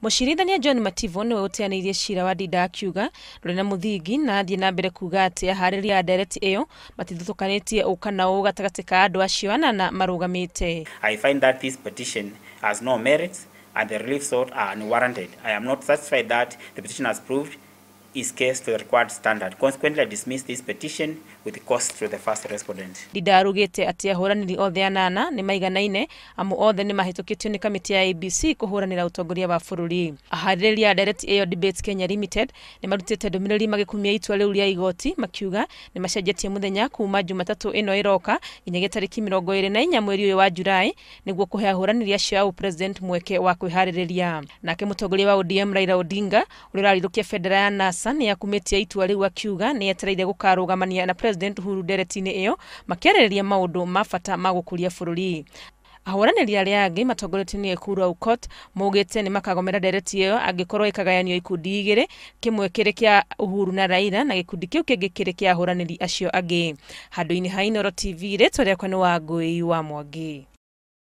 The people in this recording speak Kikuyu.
Mũcirithania John Mativo nĩwe ũteanĩirie cira wa Ndinda akiuga ndũrĩ na mũthingi na athiĩ na mbere kuga atĩ aharĩria a ndereti ĩyo matithutũkanĩtie ũũ kana ũũ gatagatĩ ka andũ acio anana marũgamĩte. I find that this petition has no merits and the relief sought are unwarranted. I am not satisfied that the petition has proved his case to the required standard. Consequently, I dismiss this petition with cost to the first respondent. Ndinda arugĩte atĩ ahũranĩri othe anana nĩ maiganaine amu othe nĩ mahĩtũkĩtio nĩ kamĩtĩ ya IEBC kũhũranĩra ũtongoria wa bũrũri. Aharĩrĩria a ndereti ĩyo Debate Kenya Limited nĩ marutĩte ndũmĩrĩri magĩkumia itua rĩu rĩa igoti makiuga nĩ macenjetie mũthenya kuma Jumatatũ ĩno ĩroka nginyagia tarĩki 24 mweri ũyũ wa Julai nĩguo kũhe ahũranĩri acio a ũpresident mweke wa kwĩharĩrĩria. Nake mũtongoria wa ODM Raila Odinga ũrĩa ũrarirũkia bendera ya NASA nĩ akumĩtie itua rĩu akiuga nĩ etereire gũkarũgamania na President Uhuru ndereti-inĩ ĩyo makĩarĩrĩria maũndũ ma bata ma gũkũria bũrũri. Ahũranĩri arĩa angĩ matongoretio nĩ Ekuru Aukot maugĩte nĩ makagomera ndereti ĩyo angĩkorwo ĩkagayanio ikundi igĩrĩ, kĩmwe kĩrĩ kĩa Uhuru na Raila na gĩkundi kĩu kĩngĩ kĩrĩ kĩa ahũranĩri acio angĩ. Handũ-inĩ ha Inooro TV, rĩtwa rĩakwa nĩ Wangũi wa Mwangi.